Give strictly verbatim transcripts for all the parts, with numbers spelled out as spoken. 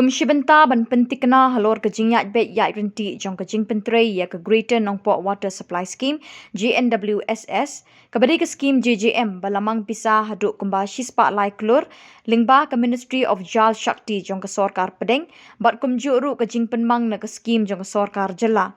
Kum shi bynta ban pyntikna halor ka jingïaid beit ïaid ryntih jong ka jingpyntrei ïa ka Greater Nongpoh Water Supply Scheme, G N W S S, kaba dei ka skim J J M ba la mang pisa haduh kumba shispah lai klur, lyngba ka Ministry of Jal Shakti jong ka sorkar pdeng, bad kumjuh ruh ka jingpynmang na ka skim jong ka sorkar jylla.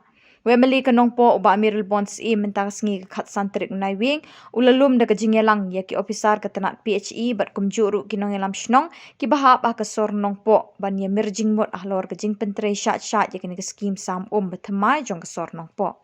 U M L A ka Nongpoh, u Bah Mayralborn Syiem, mynta ka sngi ka khatsan tarik u Naiwieng, u la lum da ka jingïalang ïa ki ophisar ka tnat P H E bad kumjuh ruh ki nongïalam shnong kiba hap ha ka sor Nongpoh ban ïa mir jingmut halor ka jingpyntrei shait shait ïa kane ka skim sam um ba thymmai jong ka sor Nongpoh.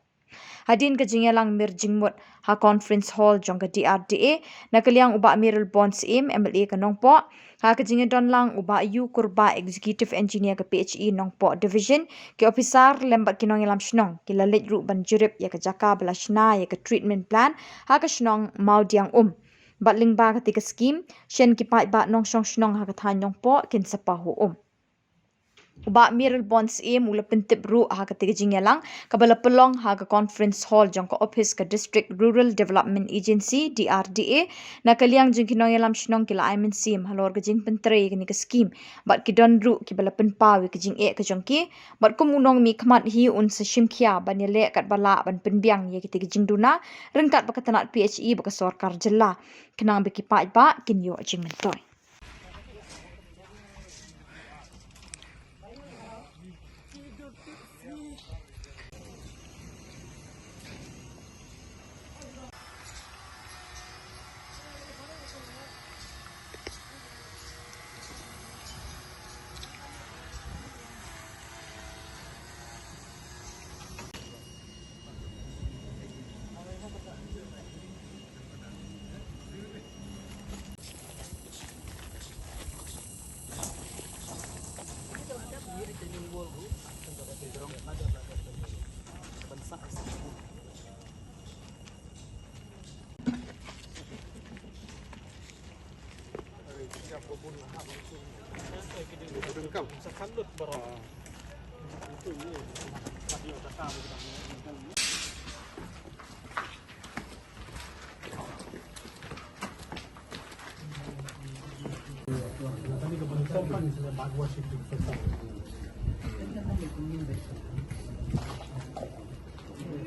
Hadien ka jingïalang mir jingmut ha Conference Hall jong ka D R D A, na ka liang u Bah Mayralborn Syiem, M L A ka Nongpoh, ha ka jingïadon lang u Bah Yu Kurbah, Executive Engineer ka P H E Nongpoh Division, ki ophisar lem bad ki nongïalam shnong ki la leit ruh ban jurip ïa ka jaka ba la shna ïa ka treatment plant ha ka shnong Mawdiangum. Bad lyngba kata ka skim, shen ki paidbah nongshong shnong ha ka thaiñ Nongpoh kin sa pahuh um. U Bah Mayralborn Syiem u la pyntip ruh ha kata ka jingïalang kaba la pynlong ha ka Conference Hall jong ka ophis ka District Rural Development Agency, D R D A, na ka liang jong ki nongïalam shnong ki la ai mynsiem halor ka jingpyntrei ïa kane ka skim, bad ki don ruh kiba la pynpaw ïa ka jingeh ka jong ki, bad kum u nongmihkhmat hi un sa shim khia ban ïaleh katba lah ban pynbiang ïa kita ki jingduna ryngkat bad ka tnat P H E bad ka sorkar jylla, khnang ba ki paidbah kin ïoh jingmyntoi.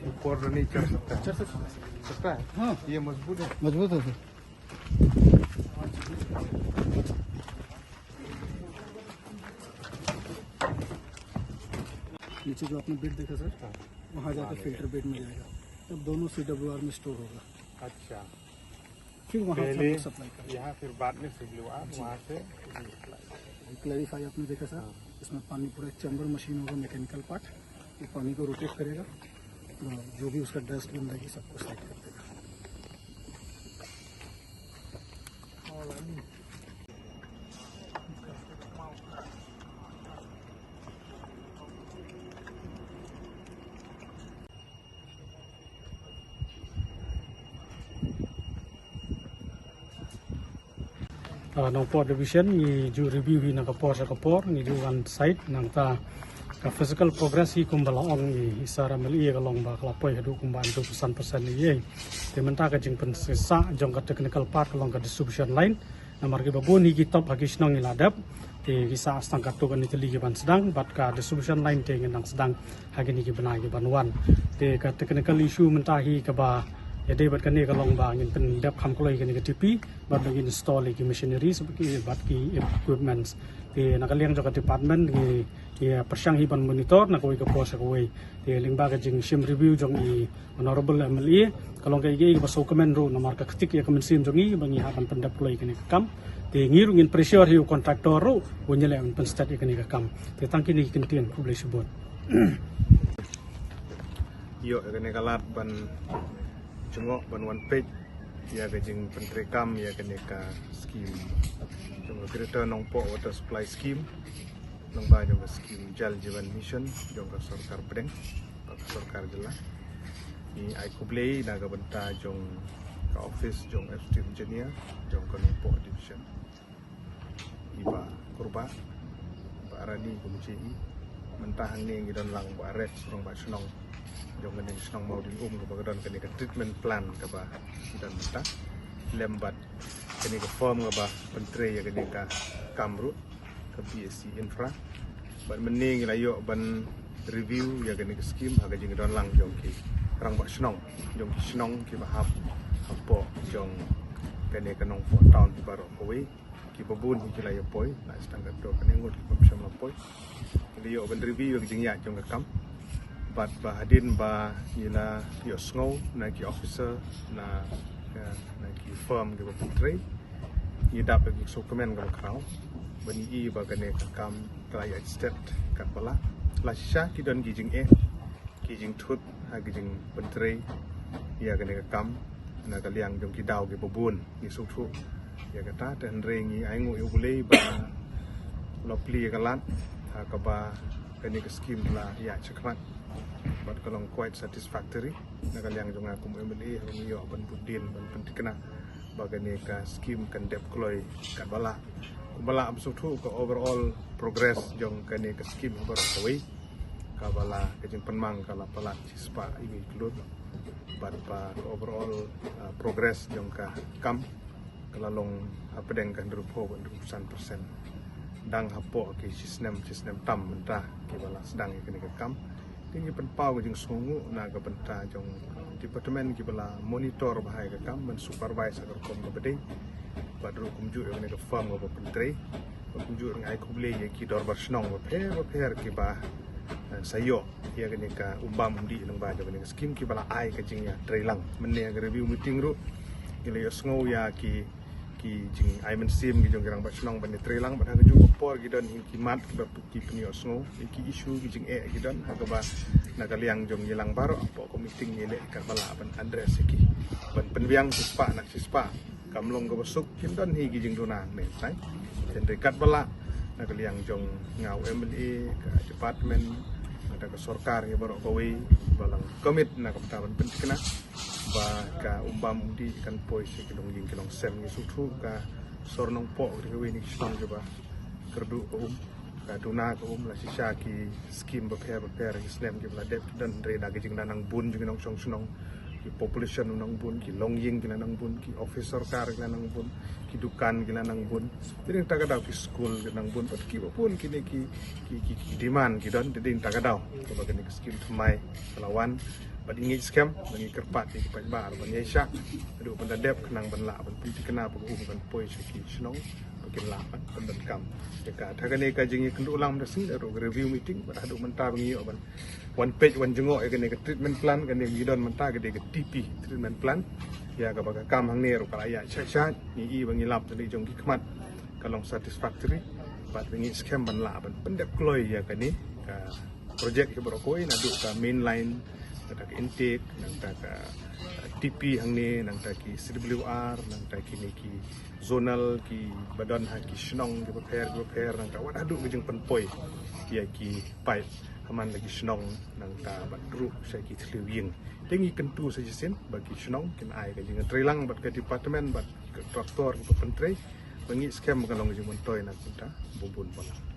ऊपर नहीं चढ़ सकता है। चढ़ सकता है। सकता है? हाँ। ये मजबूत है। मजबूत है सर। नीचे जो आपने बेड देखा सर, हाँ। वहाँ जाकर फिल्टर बेड में जाएगा, तब दोनों सीडब्ल्यूआर में स्टोर होगा। अच्छा। फिर वहाँ से हम पहले लोग सप्लाई करेंगे। यहाँ, फिर बाद में सीडब्ल्यूआर, जी। वहाँ से। क्लैरिफाई आपने देखा सर, हाँ। इसमें पानी पूरा चैम्बर मशीन होगा, मैकेनिकल पार्ट, वो पानी को रोटेट करेगा, तो जो भी उसका डस्ट गंदगी सबको साइड कर देगा। Ah, Nongpoh Division, ngi ju review hi na ka por sha ka por, ngi ju wan site, nangta ka physical progress hi kumba la ong i, i Sir M L A ka long ba ka la poi haduh kumba hynriew phew san percent hi ei. Te mynta ka jingpynshisha jong ka technical part ka long ka distribution line. Namar kiba bun hi ki top ha ki shnong ngi la dep. Te ki sah tang katto katne tylli ki ban sdang, bad ka distribution line te ngin nang sdang ha kine ki bnai ki ban wan. Te ka technical issue mynta hi kaba ïadei bad kane ka long ba ngin pyndep kham kloi kane ka T P, bad ba ngin install ïa ki machineries bad ki, bad ki equipments. Te na ka liang jong ka department ngi, ngi pyrshang hi ban monitor na kawei ka por sha kawei. Te lyngba ka jingshim review jong i Honorable M L A, ka long kaei kaei kaba sngewkmen ruh namar ka ktik ïa ka mynsiem jong ngi ba ngi hap ban pyndep kloi ïa kane ka kam. Te ngi ruh ngin pressure ïa u contractor ruh ban ïaleh ban pynstet ïa kane ka kam. Te tang kine ki kyntien, khublei shibun. Ïoh ïa kane ka lad ban jngoh ban wan peit ïa ka jingpyntreikam ïa kane ka scheme jong ka Greater Nongpoh Water Supply Scheme, lyngba jong ka scheme Jal Jeevan Mission jong ka sorkar pdeng bad ka sorkar jylla. Ngi ai khublei na ka bynta jong ka office jong Executive Engineer jong ka Nongpoh Division, i Bah Kurbah, Bah Rani kumjuh i. Mynta hangne ngi don lang Bah Rex, u rangbah shnong jong kane ka shnong Mawdiangum kaba ka don kane ka treatment plant kaba ngi don mynta, lem bad kane ka firm kaba pyntrei ïa kane ka kam ruh, ka B S C Infra. Bad mynne ngi la ïoh ban review ïa kane ka scheme ha ka jingdon lang jong ki rangbah shnong, jong ki shnong kiba hap hapoh jong kane ka Nongpoh town baroh kawei. Kiba bun hi ki la ïa poi, la sdang katto katne ngut ki bym shym la poi. Ngi la ïoh ban review ïa ka jingïaid jong ka kam. Bad ba hadien ba ngi la ïohsngew na ki officer, na, na ki firm kiba pyntrei, ngi dap ïa ki sngewkmen kaba khraw ba ngi i ba kane ka kam ka la ïaid stet katba lah. La shisha ki don ki jingeh, ki jingthut ha ki jingpyntrei ïa kane ka kam na ka liang jong ki daw kiba bun. Ngi sngewthuh ïa kata, te hynrei ngi ainguh ïa U Blei ba la plie ïa ka lad ha kaba kane ka scheme la ïaid shakhmat bad ka long quite satisfactory. Na ka liang jong nga kum MLA, ha ngi ïoh ban bud dien ban pynthikna ba kane ka scheme kan dep kloi katba lah. Kumba lah ban sngewthuh ka overall progress jong kane ka scheme ha baroh kawei, kaba lah ka jingpynmang ka la palat shispah hynñiew klur. Bad ba ka overall, uh, progress jong ka kam ka la long hapdeng ka hynriewphew bad hynriewphew san percent. Dang hapoh ki shisnem, shisnem tam mynta kiba la sdang ïa kane ka kam. Te ngi pynpaw ka jingsngewnguh na ka bynta jong department kiba la monitor bha ïa ka kam, ban supervise ha ka rukom kaba dei. Bad ruh kumjuh ïa kane ka firm kaba pyntrei. Bad kumjuh ruh ngi ai khublei ïa ki dorbar shnong bapher bapher kiba, eh, sa ïoh ïa kane ka umbam umdih lyngba jong kane ka scheme, kiba la ai ka jingïatreilang. Mynne ha ka review meeting ruh ngi la ïohsngew ïa ki, ki jingai mynsiem ki jong ki rangbah shnong ban ïatreilang, bad ha kajuh ka por ki don hi ki mat kiba ki pynïohsngew ïa ki issue, ki jingeh ki don, ha kaba na ka liang jong ngi lang baroh hapoh ka meeting ngi leh katba lah ban address ïa ki, ban pynbiang shispah na shispah. Kam long kaba suk, kin don hi ki jingduna ne, tai. Hynrei katba lah na ka liang jong nga, U MLA, ka department, ka sorkar, ïa baroh kawei ba la commit na ka bynta ban pynthikna ba ka umbam umdih kan poi sha ki longïing ki longsem. Ngi sngewthuh ka sor Nongpoh ka dei kawei na ki shnong kiba kyrduh ka um, ka duna ka um. La shisha ki scheme bapher bapher ki snem kiba la dep ki don, hynrei da ki jingdanang bun jong ki nongshong shnong, ki population u nang bun, ki longïing ki la nang bun, ki office sorkar ki la nang bun, ki dukan ki la nang bun. Te dei tang ka daw ki school ki nang bun, bad kiba bun kine ki, ki, ki, ki demand ki don, te dei tang ka daw kaba kane ka scheme thymmai ka la wan. Bad ngi ngeit skhem ba ngi kyrpad ïa ki paidbah ban ïaishah haduh ban da dep, khnang ban lah ban pynthikna ba ka um kan poi sha ki shnong ba kin lah ban pyndonkam ïa ka. Te kane ka jingïakynduh lang mynta shi, da ruh ka review meeting, bad haduh mynta ba ngi ïoh ban wan peit wan jngoh ïa kane ka treatment plant, kane ngi don mynta ka dei ka TP treatment plant. Ïa kaba ka kam hangne ruh ka la ïaid shait shait, ngi i ba ngi lap da lade jong ki khmat ka long satisfactory. Bad ngi ngeit skhem ban lah ban pyndep kloi ïa kane ka project hi baroh kawei, naduh ka main line, nangta ka intake, nangta ka, uh, TP hangne, nangta ki CWR, nangta kine ki zonal kiba don ha ki shnong kiba pher kiba pher, nangta wat haduh ka jingpynpoi ïa ki pipe ha man la ki shnong, nangta bad ruh sha ki thliew ïing. Te ngi kyntu sa shisien ba ki shnong kin ai ka jingïatreilang bad ka department bad ki kontraktor kiba pyntrei. Ba ngi ngeit skhem ba kan long ka jingmyntoi na ka bynta ba bun ba la.